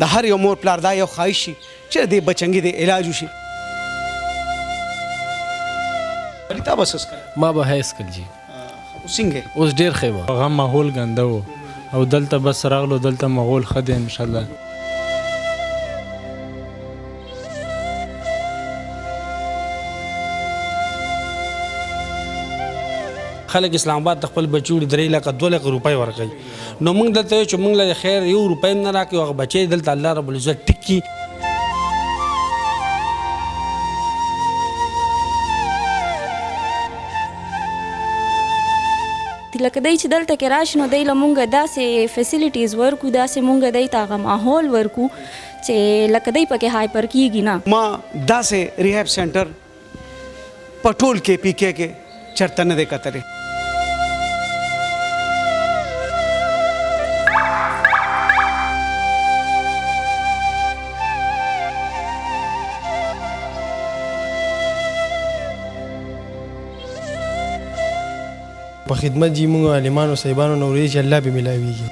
د هر یو مور پلار دا یو خواهش شي چې د دې بچنګي د علاج وشي. علي تا به څه څکل؟ ما به هی څکل جی. اوس څنګه یې؟ اوس ډیر ښه یم. هغه ماحول ګنده وو او دلته بس راغلو دلته ماحول ښه دی انشاالله. خلک اسلام آباد ته خپل بچي وړي 3 لکه 2 لکه روپۍ ورکوي، نو موږ دلته یو چې موږ له خیر یو روپۍ هم نه راکوي، هغه بچی دلته الله رب العزت ټیک کړي. لکه دی چې دلته کې راشي نو دی له مونږ داسې فیسیلیټیز ورکو، داسې مونږ دی ته هغه ماحول ورکو چې لکه دی پکې هایپر کیږي نه. ما داسې ریهب سنټر په ټول کې پی کې کې چرته نه دی کتلی. په خدمت جی مونږ عالمانو صاحبانو نه اورېدي چې الله به ملاویږي.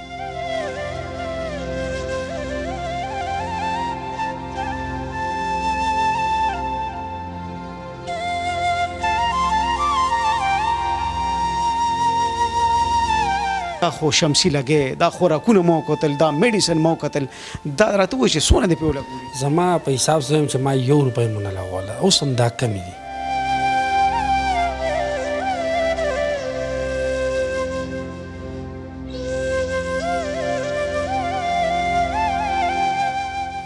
دا خو شمسي لګې، دا خوراکونه مو کتل، دا میډیسن مو کتل، دا راته ووایه چې څونه دې پرې ولګولي؟ زما په حساب زه وایم چې ما یو روپۍ هم ونه لګوله، اوس هم دا کمې دي.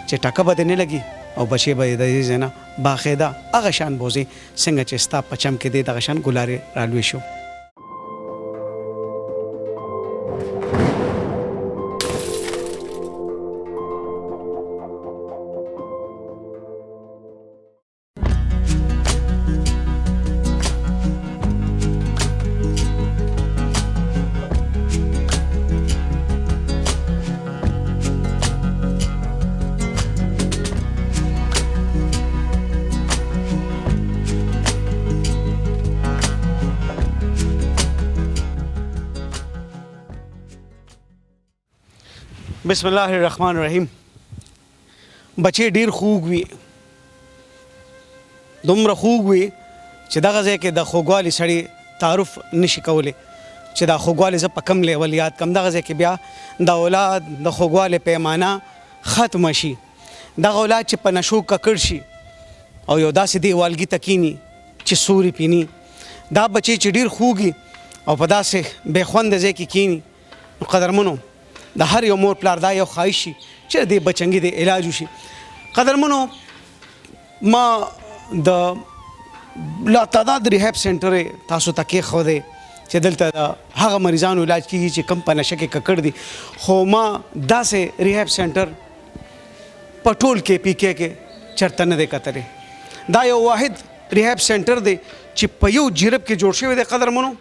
چې ټکه به دې نه لګي او بچې به دې د دې ځای نه باقاعده هغه شان بوځي څنګه چې ستا په چم کې دې دغه شان ګلارې رالوی شو. بسم الله الرحمن الرحیم. بچې ډیر خوږ وي، دومره خوږ وي چې دغه ځای کې د خوږوالي سړی تعارف نشي کولی چې دا خوږوالی زه په کم لیول یاد کم. دغه ځای کې بیا د اولاد د خوږوالي پیمانه ختمه شي. دغه اولاد چې په نشو ککړ شي او یو داسې دیوالګي ته کینی چې سوري پینی، دا بچې چې ډیر خوږي او په داسې بې خونده ځای کې کینی، نو قدرمنو د هر یو مور پلار دا یو خواهش شي چې د دې بچنګي د علاج وشي. قدرمنو ما د لا تعداد ریهب سنټر تاسو ته کېښودی چې دلته د هغه مریضانو علاج کیږي چې کم په نشه کې ککړ دي، خو ما داسې ریهب سنټر په ټول کې پی کې کې چرته نه دی کتلی. دا یو واحد ریهب سنټر دی چې په یو جرب کې جوړ شوی دی قدرمنو،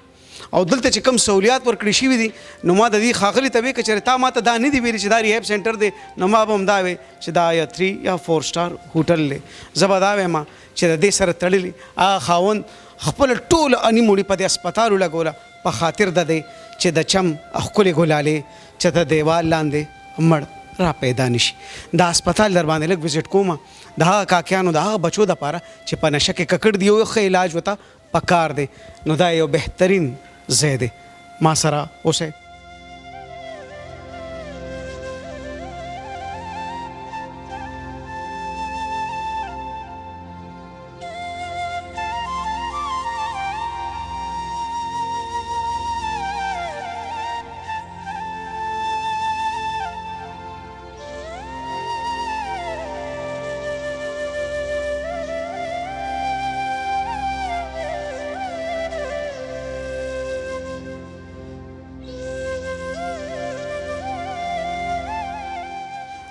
او دلته چې کوم سہولیات ورکړي شوي دي نو ما د دې ښاغلي ته وی که چېرې تا ما ته دا نه دي ویلي چې دا ریهب سنټر دی، نو ما به هم دا وی چې دا یا 3 یا 4 سټار هوټل دی. زه به دا وایم چې د دې سره تړلي هغه خاوند خپله ټوله اني موړي په دې هسپتال ولګوله په خاطر د دې چې د چم ښکلې ګلالې چې د دیوال لاندې مړ را پیدا نشي. دا هسپتال در باندې لږ وزټ کوم د هغه کاکیانو د هغه بچو دپاره چې په نشه کې ککړ دي، یو ښه علاج ورته پکار دی. نو دا یو بهترین ځای دی، ما سره اوسئ.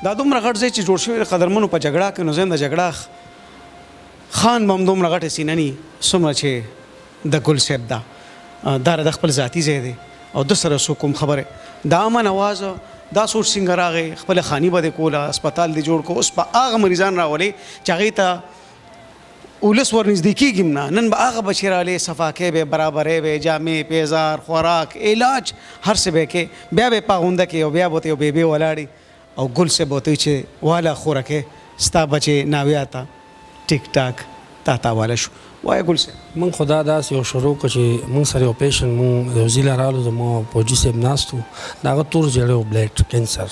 دا دومره غټ ځای چې جوړ شوی دی قدرمنو په جګړه کې، نو زه د جګړه خان به هم دومره غټه سینه نی څومره چې د ګل صاحب ده. دا د خپل ذاتي ځای دی او د سره څوک هم خبره د امن اواز دا سوچ څنګه راغی، خپله خاني به دې کوله، هسپتال دې جوړ کړو، اوس به هغه مریضان راولې چې هغې ته ولس ورنږدې کېږي هم نه. نن به هغه بچي رالې، صفاکۍ به یې، برابرۍ به یې، جامې، پیزار، خوراک، علاج هر څه به یې کوې، بیا به یې په غونده کې او بیا به ورته یو بیبې ولاړې او ګل صاحب ورته وایي چې واله خورکې ستا بچې ناویا ته ټیک ټاک تا ته حواله شو. وایه ګل صاحب. مونږ خو دا داسې یو شروع کړو چې مونږ سره یو پیشنټ مونږ یو ځای له رالو، زموږ فوجي صاحب ناست و، د هغه تور زیړی و، بلډ کینسر.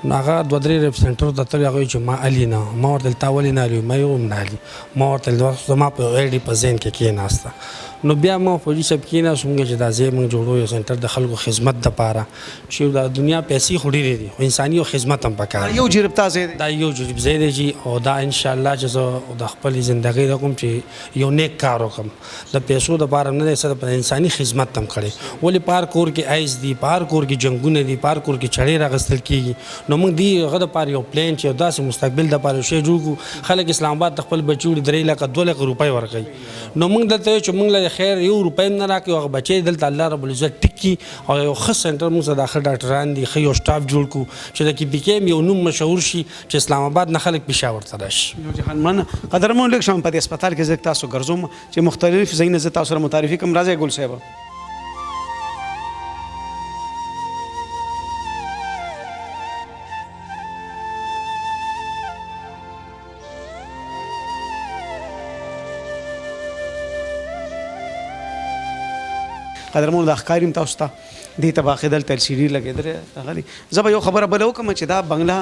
نو هغه دوه درې ریپ سنټر ته تللی، هغه وایي چې ما الي نه. ما ورته ویل تا ولې نه الي؟ ما یې هم نه الي. ما ورته ویل زما په یو ایډي په ذهن کې کېناسته. نو بیا ما فوجي صاحب کېناست، مونږ چې دا ځای مونږ جوړو یو سنټر د خلکو خدمت دپاره، چې دا دنیا پیسې خو ډېرې دي خو انساني یو خدمت هم پکار دی. یو جریب تا ځای دی. دا یو جریب ځای دی جي، او دا انشاءالله چې زه د خپلې زندګۍ دا کوم چې یو نیک کار وکړم، د پیسو دپاره هم نه دی، څه د انساني خدمت هم کړی. ولې په هر کور کې ایس دي، په هر کور کې جنګونه دي، په هر کور کې چړې راغستل کېږي. نو موږ دې هغه دپاره یو پلان چې یو داسې مستقبل دپاره یو شی جوړ کړو. خلک اسلام آباد ته خپل بچي وړي، 3 لکه 2 لکه روپۍ ورکوي. نو موږ دلته یو چې موږ له خیر یو روپۍ هم نه راکوي، هغه بچی دلته الله رب العزت ټیک کړي او یو ښه سنټر موږ سره دا ښه ډاکټران دي، ښه یو سټاف جوړ کړو چې د کې پي کې هم یو نوم مشهور شي چې اسلام آباد نه خلک پېښور ته راشي. یو جهان مننه قدرمن. لږ شان په دې هسپتال کې زه تاسو ګرځوم چې مختلف ځایونه زه تاسو سره متعارفي کوم. راځئ ګل صاحب. قدرمن دا ښکاري هم تاسو ته دې ته باقي دلته ال سي ډي لګېدلې هغه دی. زه به یو خبره بله وکړم چې دا بنګله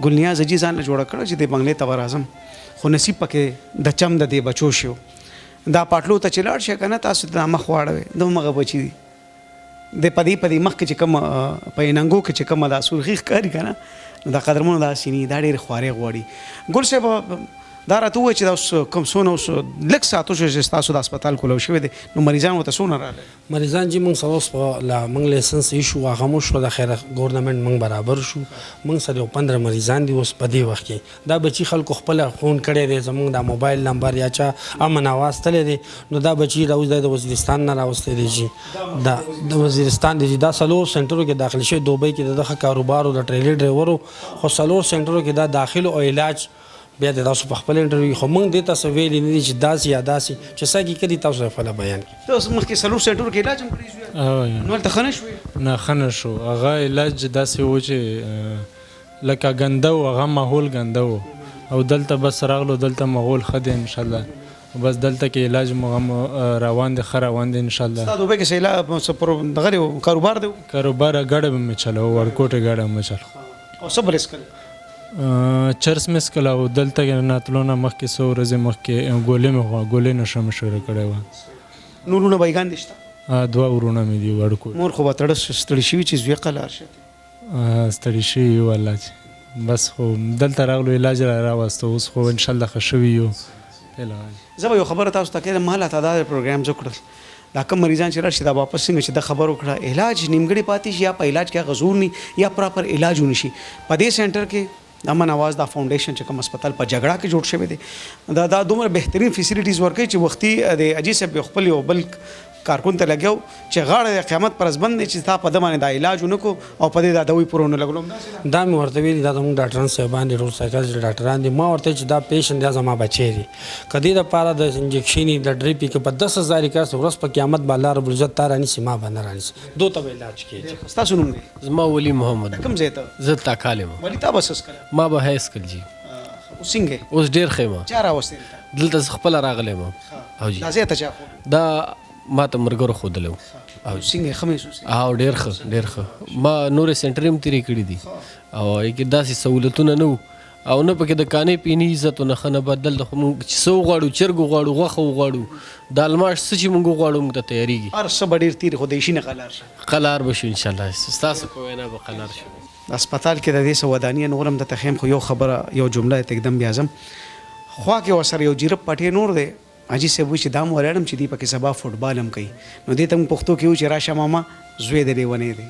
ګل نیاز حاجي ځان له جوړه کړه چې دې بنګلې ته به راځم، خو نصیب پکې د چم د دې بچو شو. دا پاټلو ته چې لاړ شئ که نه تاسو ته دا مخ واړوئ، دا همغه بچي دي. د په دې مخ کې چې کوم په اننګو کې چې کومه دا سرخي ښکاري که نه، نو دا قدرمنو داسې نه، دا ډېرې خوارۍ غواړي. ګل صاحب دا راته ووایه چې دا اوس کوم څونه اوس لږ ساعت وشو چې ستاسو د هسپتال کولاو شوی دی، نو مریضان ورته څونه راغلل؟ مریضان چې موږ سره اوس په لا موږ لایسنس یې شو، هغه مو شو، د خیره ګورنمنټ موږ برابر شو. موږ سره یو 15 مریضان دي اوس په دې وخت کې. دا بچي خلکو خپله فون کړی دی، زموږ دا موبایل نمبر یا چا امن اواز تللی دی، نو دا بچي راوځي، دا د وزیرستان نه راوستی دی چې دا د وزیرستان دی چې دا 4 سنټرو کې داخل شوی. دوبۍ کې د ده ښه کاروبار و، د ټریلي ډرایور و، خو 4 سنټرو کې دا داخل او علاج بیا د تاسو په خپل انټرویو. خو موږ دې ته څه ویلي نه دي چې داسې یا داسې، چې څه حقیقت دي تاسو یې خپله بیان کړئ. تاسو مخکې 4 سنټرو کې علاج هم کړی زویه؟ نو هلته ښه نه شوې؟ نه، ښه نه شو. هغه علاج داسې و چې لکه ګنده و، هغه ماحول ګنده و، او دلته بس راغلو، دلته ماحول ښه دی انشاءالله. بس دلته کې علاج مو هم روان دی، ښه روان دی انشاءالله. ستا دوبۍ کې څه علاج، څه دغه دی، کاروبار دی؟ کاروبار ګډه به مې چلوه، وړکوټې ګډه مې چلوه. او څه به څکل؟ چرس مې څکل، او دلته کې ناتلو نه مخکې څو ورځې مخکې ګولۍ مې ګولۍ نشه مې شروع کړې وه. نور وروڼه بایګان دي شته؟ 2 وروڼه مې دي وړکوټ. مور خو به تړه ستړي شوي چې زوی قلار شي. ستړي شوي یو والله چې بس، خو دلته راغلو علاج را راوستو، اوس خو انشاءالله ښه شوي یو. زه به یو خبره تاسو ته کوم، ما لا ته دا پروګرام زه کړل، دا کوم مریضان چې راشي دا واپس څنګه چې د خبر وکړه علاج نیمګړی پاتې شي، یا په علاج کې هغه زور نی یا پراپر علاج ونشي. په دې سنټر کې د امن اواز دا فاونډیشن چې کوم هسپتال په جګړه کې جوړ شوی دی، دا دومره بهترین فیسیلیټیز ورکوي چې وختي د حاجي صاحب یو خپل یو بل کارکون ته لګیا و چې غاړه د قیامت پر ورځ بند دی چې تا په ده باندې دا علاج ونه کړو او په دې دا دوی پوره ونه لګولو. دا مې ورته ویلي، دا زموږ ډاکټران صاحبان دي، ټول سایکالوجي ډاکټران دي. ما ورته چې دا پیشنټ دا زما بچی دی، که دې دپاره د انجکشنې د ډریپې که په 10,000 کس ورځ په قیامت به الله رب العزت تا رانیسي، ما به نه رانیسي، دوی ته به علاج کېږي. ستاسو نوم دی؟ زما ولي محمد. د کوم ځای ته؟ زه تاکال یم. ولي تا به څه څکله؟ ما به هی څکل جي. اوس څنګه یې؟ اوس ډېر ښه یم. چا راوستی دلته؟ دلته زه خپله راغلی یم. او جي. دا ځای ته چا ښودلی؟ دا ما ته ملګرو ښودلی و. او څنګه یې؟ ښه محسوس یې؟ او ډېر ښه، ډېر ښه. ما نورې سنټرې هم تېرې کړې دي او هغې کې داسې سهولتونه نه وو او نه پکې د کانې پینې عزت و نه ښه نه بد. دلته خو موږ چې څه وغواړو، چرګ وغواړو، غوښه وغواړو، دالماش څه چې موږ وغواړو موږ ته تیارېږي. هر څه به ډېر تېر، خو د شي نه قلار شي. قلار به شو انشاءالله، ستاسو په وینا به قلار شو. هسپتال کې د دې څه ودانۍ نور هم درته ښیم، خو یو خبره یو جمله یې تکدم بیا ځم. خوا کې ورسره یو جیرب پټی نور دی، حاجي صاحب وایي چې دا هم ولاړم چې دی پکې سبا فوټبال هم کوي، نو دې ته موږ پښتو کې وایو چې راشه ماما زوی د لیونی دی.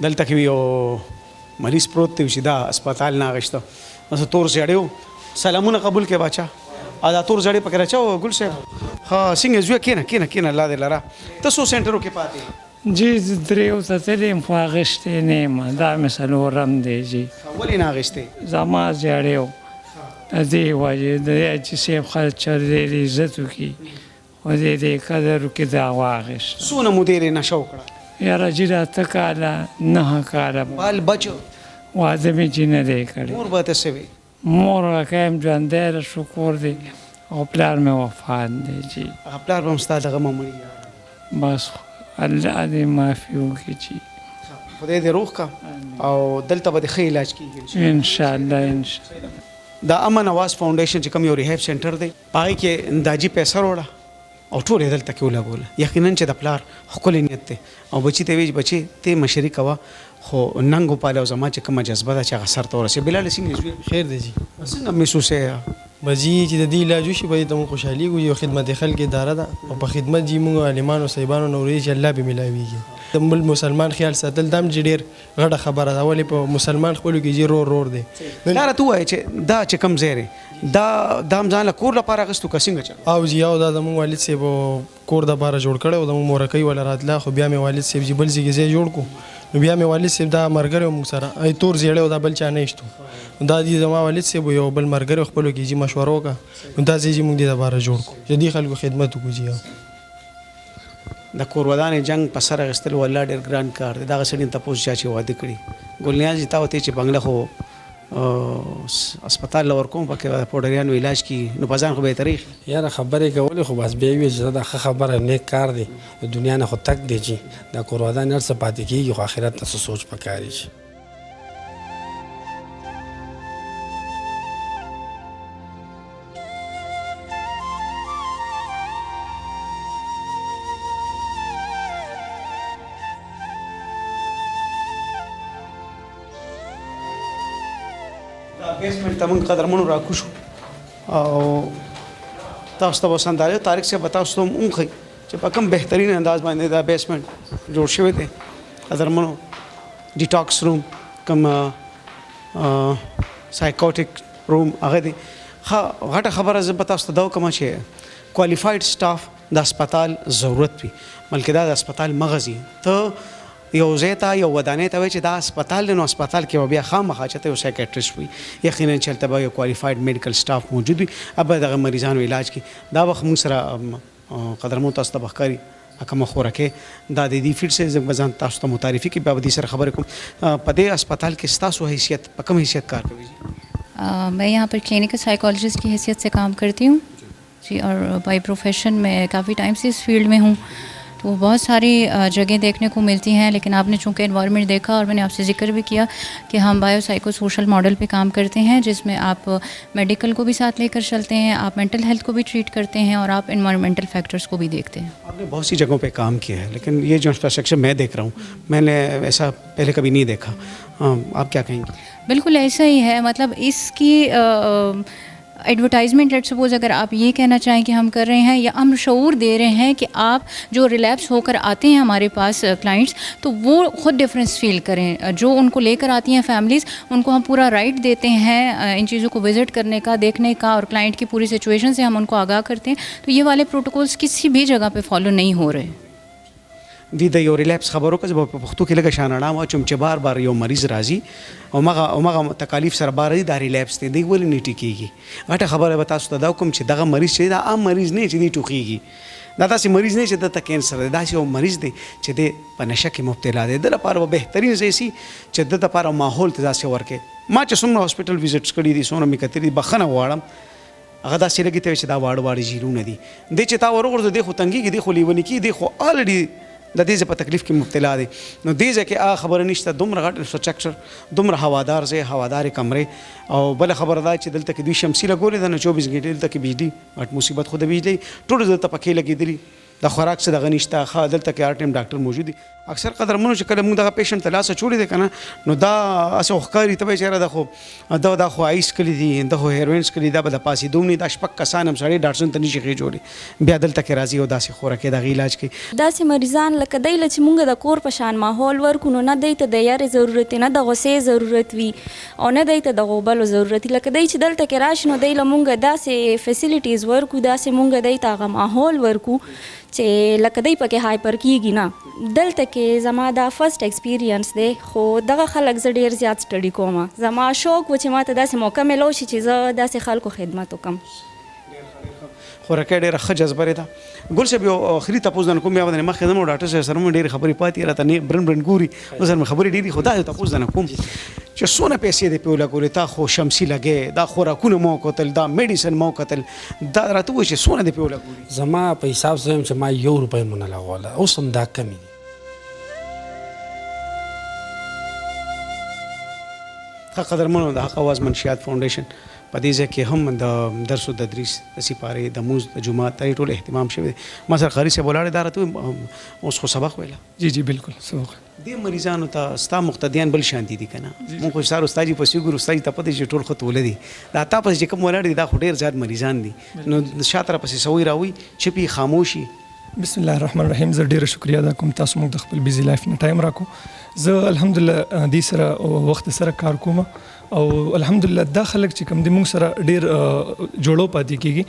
دلته کې یو مریض پروت دی چې دا هسپتال نه اخیسته، نو تور زیړی و. سلامونه قبول کړې باچا. او دا تور زړې پکې راچاو ګل صاحب. ښه څنګه زویه، کښېنه کښېنه کښېنه، الله دې لره. ته څو سینټرو کې پاتې؟ جی زه دریو ته تللی یم خو اخیستی نه یم، دا مې څلورم دی جی. ولې نه اخیستی؟ زما زیړی و، د دې وجې د حاجي صاحب ښه ډېر عزت وکړي خو دې دې قدر وکړي دا واخیسته. څونه مودې یې نشه وکړه؟ یاره جي 8 کاله 9 کاله. بال بچ؟ واده مې جي نه دی کړی. مور به ته څه وي؟ مور لکه یم ژوندی ده شکر دی، او پلار مې وفات دی جي. هغه پلار به هم ستا دغه ممړي؟ بس الله دې معافي وکړي جي. خدای دې روغ کړه او دلته به دې ښه علاج کېږي ان شاء الله. ان شاء الله. د امن اواز فاونډیشن چې کوم یو ریهیب سنټر دی، په هغې کې داجي پیسه راوړه او ټول یې دلته کې ولګوله. یقینا چې د پلار ښکلی نیت دی او بچي ته ویې چې بچي ته مشري کوه خو ننګ وپاله او زما چې کومه جذبه ده چې هغه سر ته ورسېږي. بلال څنګه یې زوی؟ خیر دی جي. څنګه محسوسې؟ بس جي چې د دې علاج وشي په دې ته موږ خوشحالېږو. یو خدمت خلق اداره ده او په خدمت جي موږ عالمانو صاحبانو نه اورېږي چې الله به ملاویږي. د بل مسلمان خیال ساتل دا هم چې ډېر غټه خبره ده، ولې په مسلمان خپلو کې جي رور رور دی. دا راته ووایه چې دا چې کوم ځای دی دا هم ځان له کور لپاره اخیستو که څنګه چلو؟ او جي او دا زموږ والد صاحب کور دپاره جوړ کړی و، زموږ مورکۍ وله راتله، خو بیا مې والد صاحب جي بل ځای کې ځای جوړ کړو. نو بیا مې والد صاحب دا ملګری و موږ سره، ای تور زیړی و دا بل چا نه ایستو، دا دي زما والد صاحب یو بل ملګری خپلو کې جي مشوره وکړه، نو دا ځای جي موږ دې دپاره جوړ کړو چې دې خلکو خدمت وکړو جي. د کورودانې جنګ په سر اخیستل والله ډېر ګران کار دی. دغه سړي نه تپوس چا چې واده کړي. ګل نیاز جي تا وته چې بنګله خو هسپتال له ورکوم پکې د پوډریانو علاج کېږي، نو په ځان خو به یې ترېښ. یاره خبرې کولې خو بس بیا یې وویل چې دا ښه خبره نیک کار دی، د دنیا نه خو تک دی چې دا کورودانې هر څه پاتې کېږي خو آخرت ته څه سوچ پکار دی چې. دا بیسمنټ ته موږ قدرمنو راکوشو او تاسو ته به سندارې طارق صاحب به تاسو ته هم وښیي چې په کوم بهترین انداز باندې دا بیسمنټ جوړ شوی دی. قدرمنو ډیټاکس روم کوم سایکوټیک روم هغه دی. ښه غټه خبره زه به تاسو ته دا وکړم چې کوالیفاید سټاف د هسپتال ضرورت وي، بلکې دا د هسپتال مغز وي. ته یو ځای ته یو ودانۍ ته وایي چې دا هسپتال دی، نو هسپتال کې به بیا خامخا چې ته یو سایکیټریسټ وي، یقینا چې هلته به یو کوالیفاید میډیکل سټاف موجود وي، به دغه مریضانو علاج کوي. دا وخت موږ سره قدرمن تاسو ته به ښکاري کومه خورکې دا د دې فیلډ سره زه به ځان تاسو ته متعارفي کړم، بیا به دې سره خبرې کوم. په دې هسپتال کې ستاسو حیثیت په کوم حیثیت کار کوي؟ मैं यहाँ पर क्लिनिकल साइकोलॉजिस्ट की हैसियत से काम करती हूँ जी, और बाई प्रोफेशन मैं काफ़ी टाइम से इस फील्ड में हूँ, तो बहुत सारी जगह देखने को मिलती हैं। लेकिन आपने चूँकि एनवायरनमेंट देखा और मैंने आपसे जिक्र भी किया कि हम bio psycho social model पे काम करते हैं, जिसमें आप मेडिकल को भी साथ लेकर चलते हैं, आप मेंटल हेल्थ को भी ट्रीट करते हैं और आप एनवायरमेंटल फैक्टर्स को भी देखते हैं। आपने बहुत सी जगहों पे काम किया है, लेकिन ये जो इंफ्रास्ट्रक्चर मैं देख रहा हूँ मैंने ऐसा पहले कभी नहीं देखा। आप क्या कहेंगे? बिल्कुल ऐसा ही है, मतलब इसकी advertisement let suppose अगर आप ये कहना चाहें कि हम कर रहे हैं या हम शऊर दे रहे हैं कि आप जो रिलैप्स होकर आते हैं हमारे पास क्लाइंट्स, तो वो ख़ुद डिफरेंस फील करें। जो उनको लेकर आती हैं फैमिलीज़, उनको हम पूरा राइट देते हैं इन चीज़ों को विज़िट करने का, देखने का, और क्लाइंट की पूरी सिचुएशन से हम उनको आगाह करते हैं। तो ये वाले प्रोटोकॉल्स किसी भी जगह पर फॉलो नहीं हो रहे। دې د یو ریلیپس خبرو که زه به په پښتو کې لږه شان رڼا واچوم چې بار بار یو مریض راځي او مغه تکالیف سره بار راځي، دا ریلیپس دی، دی ولې نه ټیکېږي؟ غټه خبره به تاسو ته دا وکړم چې دغه مریض چې دا عام مریض نه چې دی ټوخېږي، دا داسې مریض نه چې ده ته کینسر دی، داسې یو مریض دی چې دی په نشه کې مبتلا دی. ده لپاره به بهترین ځای سي چې ده لپاره ماحول ته داسې ورکړي. ما چې څومره هاسپټل ویزټس کړي دي، څومره مې کتلي دي، بخښنه غواړم، هغه داسې لګي ته چې دا واړه واړه جیلونه دي، دی چې تا ور وغورځوه دی خو تنګېږي، دی خو لیونی کېږي، دی خو الریډي د دې ځای په تکلیف کې مبتلا دی. نو دې ځای کې هغه خبره نشته، دومره غټ انفراسټرکچر، دومره هوادار ځای، هوادارې کمرې. او بله خبره دا چې دلته کې دوی شمسي لګولې ده، نو 24 ګنټې دلته کې بجلي، غټ مصیبت خو د بجلي، ټول دلته پکې لګېدلي. د خوراک څه دغه نشته. ښه دلته کې هر ټایم ډاکټر موجود دي. اکثر قدرمنو چې کله موږ دغه پیشنټ ته لاس اچولی دی که نه، نو دا هسې خو ښکاري ته به یې چې یاره دا خو دا خو آیس کلي دي، دا خو هیروین څکلي، دا به د پاڅېدو هم نه، دا شپږ کسان هم سړی ډاټسن ته نه شي خېژولی، بیا دلته کې راځي او داسې خوراکې د هغې علاج کوي. داسې مریضان لکه دی له چې مونږ د کور په شان ماحول ورکړو، نو نه دی ته د یرې ضرورت وي، نه د غصې ضرورت وي او نه دی ته د غوبلو ضرورت وي. لکه دی چې دلته کې راشي نو دی له مونږ داسې فیسیلیټیز ورکړو، داسې مونږ دی ته هغه ماحول ورکړو چې لکه دی پکې هایپر کیږي نه. دلته کې زما دا فرست ایکسپیرینس دی، خو دغه خلک زه ډیر زیات سټډي کوم. زما شوق و چې ما ته داسې موقع میلو شي چې زه داسې خلکو خدمت وکم. خورکۍ ډېره ښه جذبه ده. ګل صاحب یو اخري تپوس درنه کوم، بیا به درنه مخکې ځم او ډاکټر صاحب سره مو ډېرې خبرې پاتې راته نه برن برن ګوري، نو سره مې خبرې ډېرې، خو دا یو تپوس درنه کوم چې څونه پیسې دې پرې ولګولې؟ تا خو شمسي لګې، دا خوراکونه مو وکتل، دا میډیسن مو وکتل، دا راته ووایه چې څونه دې پرې ولګولې؟ زما په حساب سره چې ما یو روپۍ مو نه لګوله، اوس هم دا کمې دي. ښه قدرمنو، د حق اواز منشیات فاونډیشن په دې ځای کې هم د درس و تدریس د سپارې د مونځ د جومات د ټول اهتمام شوی دی. ما سره قاري صاحب ولاړ دی، دا راته ووایي اوس خو سبق ویله. جی جی بالکل سبق. دې مریضانو ته ستا مقتدیان بل شان دي که نه؟ موږ خو سهار استاد جي پسې ګورو، استاد جي ته پته چې ټول ښه توله دي، دا تا پسې چې کوم ولاړ دي دا خو ډېر زیات مریضان دي، نو شاته راپسې څه وایي راوایي چپي خاموشي. بسم الله الرحمن الرحیم. زه ډېره شکریه ادا کوم تاسو موږ د خپل بیزي لایف نه ټایم راکو. زه الحمدلله دې سره وخت سره کار کوم او الحمدلله دا خلک چې کوم دي موږ سره ډېر جوړو پاتې کېږي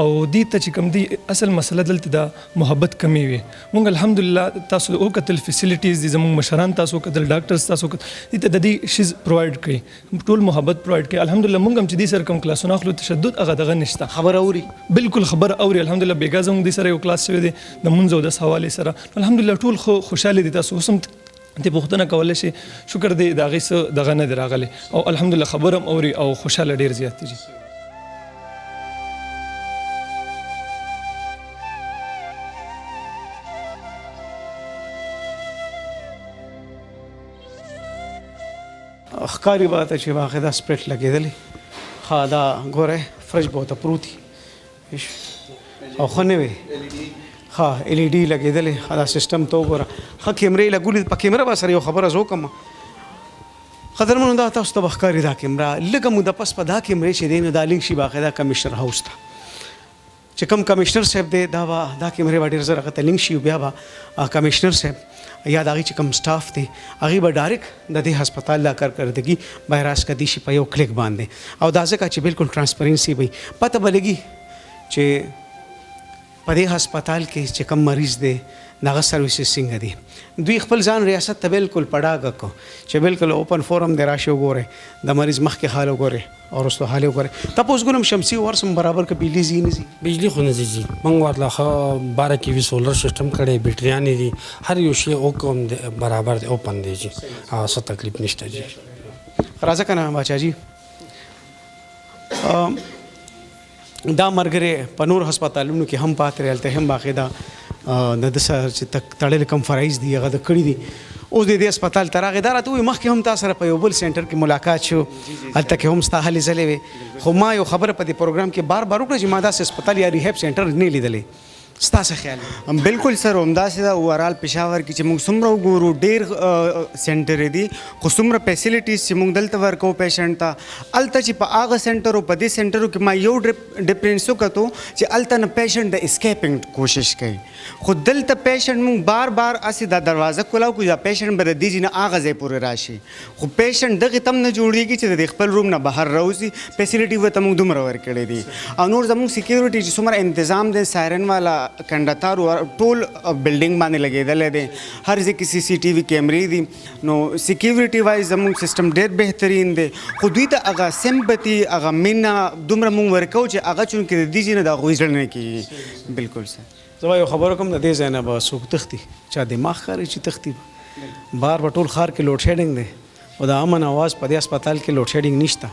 او دې ته چې کوم دي اصل مسله دلته د محبت کمی وي. موږ الحمدلله تاسو وکتل فیسیلیټیز دي، زموږ مشران تاسو وکتل، ډاکټرز تاسو وکتل، دې ته د دې شیز پرووایډ کوي، ټول محبت پرووایډ کوي. الحمدلله موږ هم چې دې سره کوم کلاسونه اخلو تشدد هغه دغه نشته، خبره اوري، بالکل خبره اوري. الحمدلله بېګا زموږ دې سره یو کلاس شوی دی د مونځ او دس حوالې سره، الحمدلله ټول خوشحاله دي. تاسو اوس هم دې پوښتنه کولی شئ، شکر دی د هغې څه دغه نه دی راغلی او الحمدلله خبره هم اوري او خوشحاله ډېر زیات دي. ښکاري به ته چې باقاعده سپریټ لګېدلی، ښه دا ګورئ فرج به ورته پروت وي او ښه نه وي، ښه ال ای ډي لګېدلې، ښه دا سیستم ته وګوره، ښه کیمرې لګولې، په کیمره به سره یو خبره زه وکړم. قدرمنو دا تاسو ته به ښکاري دا کیمره لږه موده پس په دا کیمرې چې دی نو دا لینک شي باقاعده کمشنر هاوس ته، چې کوم کمشنر صاحب دی دا به دا کیمرې به ډېر زر هغه ته لینک شي، بیا به کمشنر صاحب یا د هغې چې کوم سټاف دی هغې به ډایرکټ د دې هسپتال دا کارکردګي براس کدی شي په یو کلیک باندې، او دا ځکه چې بالکل ترانسپرنسي وي، پته به لګي چې په دې هسپتال کې چې کوم مریض دی د هغه سرویسز څنګه دي. دوی خپل ځان ریاست ته بالکل په ډاګه کړو چې بالکل اوپن فورم دی، راشي وګورئ د مریض مخکې حال وګورئ او وروسته حال یې وګورئ. تپوس ګورم شمسي ورسم برابر که بجلي ځي نه ځي؟ بجلي خو نه ځي، موږ ورله ښه 12 کی وي سولر سیستم کړی، بیټریانې دي، هر یو شی وکم دی برابر دی، اوپن دی جي، څه تکلیف نشته جي. راځه که نه باچا جي، دا ملګری په نور هسپتالونو کې هم پاتې دی، هلته هم باقاعده د ده سره چې تړلې کوم فرایض دي هغه ده کړي دي. اوس د دې هسپتال ته راغی، دا راته ووایي مخکې هم تا سره په یو بل سینټر کې ملاقات شو، هلته کې هم ستا هلې ځلې وې، خو ما یو خبره په دې پروګرام کې بار بار وکړه چې ما داسې هسپتال یا ریهب سینټر نه لیدلی، ستا څه خیال دی؟ بالکل سر، همداسې ده. اوورال پېښور کې چې موږ څومره وګورو ډېر سینټر دي، خو څومره فیسیلیټیز چې موږ دلته ورکوو پیشنټ ته، هلته چې په هغه سینټر او په دې سینټرو کې ما یو ډفرنس وکتو چې هلته نه پیشنټ د اسکیپینګ کوشش کوي، خو دلته پیشنټ موږ بار بار هسې دا دروازه کولاو کړو، دا پیشنټ به د دې ځای نه هغه ځای پورې راشي، خو پیشنټ دغې ته هم نه جوړېږي چې د دې خپل روم نه بهر راوځي. فیسیلیټي ورته موږ دومره ورکړې دي. او نور زموږ سکیورټي چې څومره انتظام دی، سایرن والا کنډتار ټول بلډینګ باندې لګېدلی دی، هر ځای کې سي سي ټي وي کیمرې دي، نو سکیورټي وایز زموږ سیستم ډېر بهترین دی. خو دوی ته هغه سمپتي، هغه مینه دومره موږ ورکوو چې هغه چونکې د دې ځای نه د هغوی زړه نه کېږي. بالکل سر. زه به یو خبره کوم، د دې ځای نه به څوک تښتي، چا دماغ ښکاري چې تښتي، بار په ټول ښار کې لوډ شیډینګ دی او د امن اواز په دې هسپتال کې لوډ شیډینګ نشته،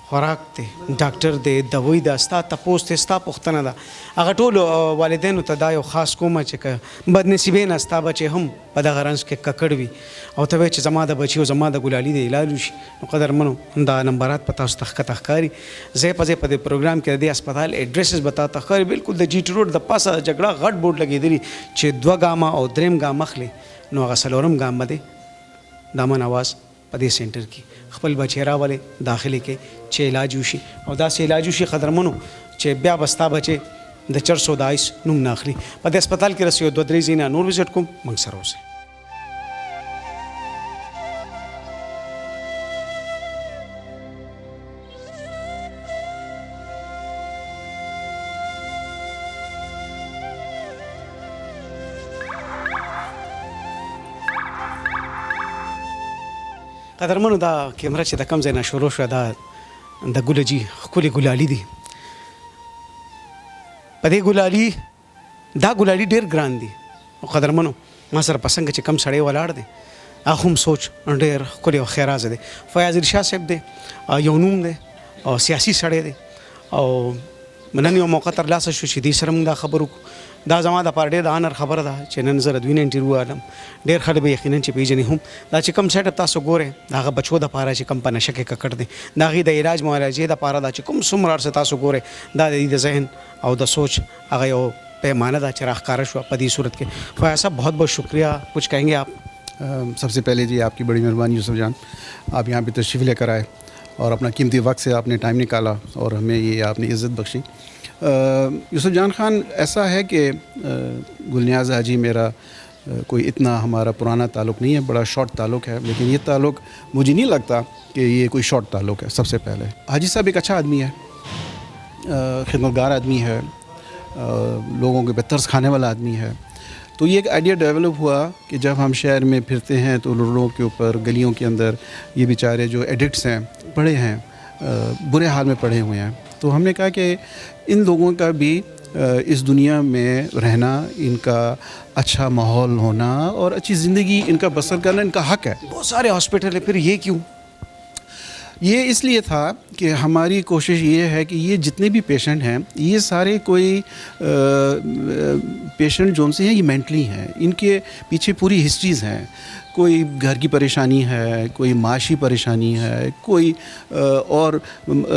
خو خوراک دی، ډاکټر دی، دوی ده، ستا تپوس دی، ستا پوښتنه ده. هغه ټولو والدینو ته دا یو خاص کومه چې که بدنصیبې نه ستا بچی هم په دغه رنځ کې ککړ وي او ته وایې چې زما د بچي او زما د ګلالي د علاج وشي، نو قدرمنو دا نمبرات په تاسو ته ښکته ښکاري. ځای په ځای په دې پروګرام کې د دې هسپتال ایډریسز به تاته ښکاري. بالکل د جي ټي روډ د پاسه د جګړه غټ بورډ لګېدلي چې دوه ګامه او دریم ګام اخلي نو هغه څلورم ګام به دی د امن اواز په دې سینټر کې خپل بچی راولې داخل یې کړئ چې علاج وشي او داسې علاج وشي قدرمنو چې بیا به ستا بچی د چرسو د آیس نوم نه اخلي. په دې هسپتال کې رسې یو دوه درې ځایونه نور وزټ کوم، موږ سره اوسئ. قدرمنو دا کیمره چې د کم ځای نه شروع شوه دا د ګلجي ښکلې ګلالي دي. په دې ګلالي دا ګلالي ډیر ګران دي. قدرمنو ما سره په څنګه چې کم سړی ولاړ دی هغه هم سوچ ډیر ښکلی او ښیرازه دی. فیاض علي شاه صاحب دی، یو نوم دی او سیاسي سړی دی او نن یو موقع ترلاسه شو چې دې سره موږ دا خبرو وکړو. دا زما دپاره ډېر د آنر خبره ده چې نن زه د دوی نه انټرویو اخلم. ډېر خلک به یقینا چې پېژني هم. دا چې کوم سیټ اپ تاسو ګورئ د هغه بچو دپاره چې کوم په نشه کې ککړ دی، د هغې د علاج معالجې دپاره دا چې کوم څومره هر څه تاسو ګورئ دا د دوی د ذهن او د سوچ هغه یو پیمانه ده چې راښکاره شوه په دې صورت کې. فیاض صاحب بہت بہت شکریہ. کچھ کہیں گے آپ؟ سب سے پہلے جی آپ کی بڑی مہربانی یوسف جان، آپ یہاں پہ تشریف لے کر آئے اور اپنا قیمتی وقت سے آپ نے ٹائم نکالا اور ہمیں یہ آپ نے عزت بخشی. یوسف جان خان، ایسا ہے کہ گلنیاز حاجی میرا کوئی اتنا ہمارا پرانا تعلق نہیں ہے، بڑا شارٹ تعلق ہے، لیکن یہ تعلق مجھے نہیں لگتا کہ یہ کوئی شارٹ تعلق ہے. سب سے پہلے حاجی صاحب ایک اچھا آدمی ہے، خدمتگار آدمی ہے، لوگوں کے پہ ترس کھانے والا آدمی ہے. تو یہ ایک آئیڈیا ڈیولپ ہوا کہ جب ہم شہر میں پھرتے ہیں تو روڈوں کے اوپر، گلیوں کے اندر یہ بیچارے جو ایڈکٹس ہیں پڑے ہیں، برے حال میں پڑے ہوئے ہیں. تو ہم نے کہا کہ ان لوگوں کا بھی اس دنیا میں رہنا، ان کا اچھا ماحول ہونا اور اچھی زندگی ان کا بسر کرنا ان کا حق ہے. بہت سارے ہاسپٹل ہیں، پھر یہ کیوں؟ یہ اس لیے تھا کہ ہماری کوشش یہ ہے کہ یہ جتنے بھی پیشنٹ ہیں یہ سارے کوئی پیشنٹ جو سے ہیں یہ مینٹلی ہیں، ان کے پیچھے پوری ہسٹریز ہیں. کوئی گھر کی پریشانی ہے، کوئی معاشی پریشانی ہے، کوئی اور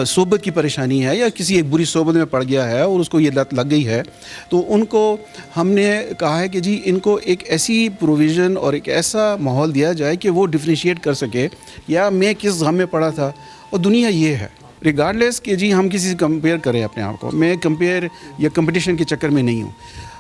صحبت کی پریشانی ہے، یا کسی ایک بری صحبت میں پڑ گیا ہے اور اس کو یہ لت لگ گئی ہے. تو ان کو ہم نے کہا ہے کہ جی ان کو ایک ایسی پروویژن اور ایک ایسا ماحول دیا جائے کہ وہ ڈفرینشیٹ کر سکے یا میں کس غم میں پڑا تھا اور دنیا یہ ہے. ریگارڈلیس کہ جی ہم کسی سے کمپیئر کریں اپنے آپ کو، میں کمپیئر یا کمپٹیشن کے چکر میں نہیں ہوں.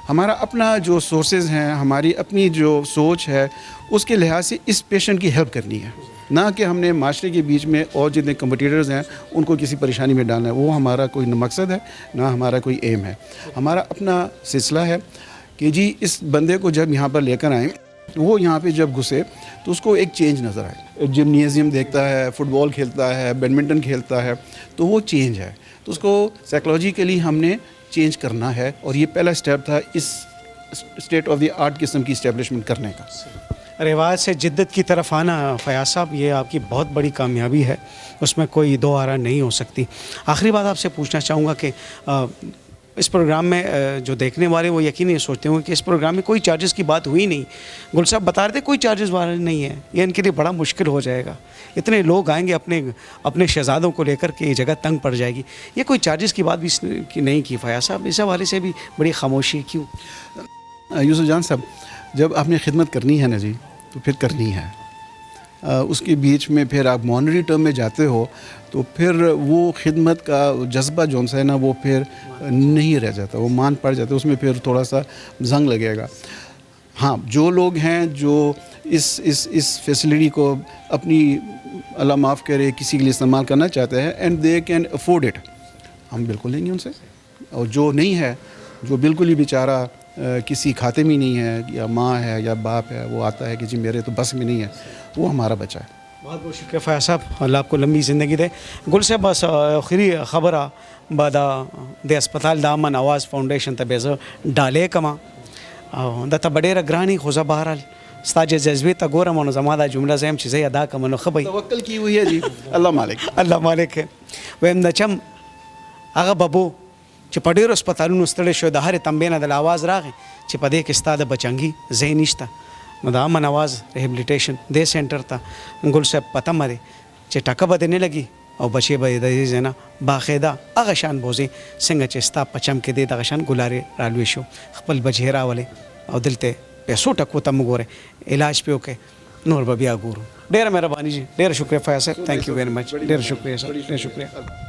ہمارا اپنا جو سورسز ہیں، ہماری اپنی جو سوچ ہے، اس کے لحاظ سے اس پیشنٹ کی ہیلپ کرنی ہے، نہ کہ ہم نے معاشرے کے بیچ میں اور جتنے کمپٹیٹرز ہیں ان کو کسی پریشانی میں ڈالنا ہے. وہ ہمارا کوئی نہ مقصد ہے، نہ ہمارا کوئی ایم ہے. ہمارا اپنا سلسلہ ہے کہ جی اس بندے کو جب یہاں پر لے کر آئیں، وہ یہاں پہ جب گھسے تو اس کو ایک چینج نظر آئے. جمنیزیم دیکھتا ہے، فٹ بال کھیلتا ہے، بیڈمنٹن کھیلتا ہے، تو وہ چینج ہے. تو اس کو سائیکلوجیکلی ہم نے چینج کرنا ہے، اور یہ پہلا اسٹیپ تھا اس state of the art قسم کی اسٹیبلشمنٹ کرنے کا. رواج سے جدت کی طرف آنا فیاض صاحب، یہ آپ کی بہت بڑی کامیابی ہے، اس میں کوئی دو آرا نہیں ہو سکتی. آخری بات آپ سے پوچھنا چاہوں گا کہ اس پروگرام میں جو دیکھنے والے وہ یقینی یہ سوچتے ہوں کہ اس پروگرام میں کوئی چارجز کی بات ہوئی نہیں. گل صاحب بتا رہے تھے کوئی چارجز والے نہیں ہیں، یہ ان کے لیے بڑا مشکل ہو جائے گا. اتنے لوگ آئیں گے اپنے اپنے شہزادوں کو لے کر کے یہ جگہ تنگ پڑ جائے گی. یہ کوئی چارجز کی بات بھی اس کی نہیں کی فیاض صاحب، اس حوالے سے بھی بڑی خاموشی کیوں؟ یوسف جان صاحب، جب آپ نے خدمت کرنی ہے نا جی تو پھر کرنی ہے. اس کے بیچ میں پھر آپ مانیٹری ٹرم میں جاتے ہو تو پھر وہ خدمت کا جذبہ جو ہے نا وہ پھر نہیں رہ جاتا، وہ مان پڑ جاتا ہے، اس میں پھر تھوڑا سا زنگ لگے گا. ہاں، جو لوگ ہیں جو اس اس اس فیسلٹی کو اپنی، اللہ معاف کرے، کسی کے لیے استعمال کرنا چاہتے ہیں and they can afford it, ہم بالکل لیں گے ان سے. اور جو نہیں ہے، جو بالکل ہی بیچارہ کسی کھاتے میں نہیں ہے، یا ماں ہے یا باپ ہے، وہ آتا ہے کہ جی میرے تو بس میں نہیں ہے، وہ ہمارا بچہ ہے. بہت بہت شکریہ فیاض صاحب، اللہ آپ کو لمبی زندگی دے. ګل صاحب، بس اخري خبره به د هسپتال د امن اواز فاونډیشن ته به زه ډالۍ کړم، او دا ته به ډېره ګراني، خو زه بهرحال ستا چې جذبې ته ګورم نو زما دا جمله زه یم چې زه یې ادا کړم نو ښه به وي. توکل کی ہوئی ہے جی، اللہ مالک، اللہ مالک ہے. ویم د چم هغه ببو چې په ډېرو هسپتالونو ستړی شو، د هرې تنبې نه د اواز راغی چې په دې کې ستا د بچنګي ځای نشته. نو د امن اواز ریهبلیټیشن دې سینټر ته ګل صاحب په تمه دی چې ټکه به دې نه لګي او بچې به دې د دې ځای نه باقاعده هغه شان بوځي څنګه چې ستا په چم کې دی دغه شان ګلارې رالوی شو. خپل بچی راولې او دلته پیسو ټکو ته مه ګورئ، علاج پرې وکړئ، نور به بیا ګورو. ډیره مهرباني جی، ډیره شکریه فیاض صاحب، ثانک یو ویری مچ، ډیره شکریه صاحب، ډیره شکریه.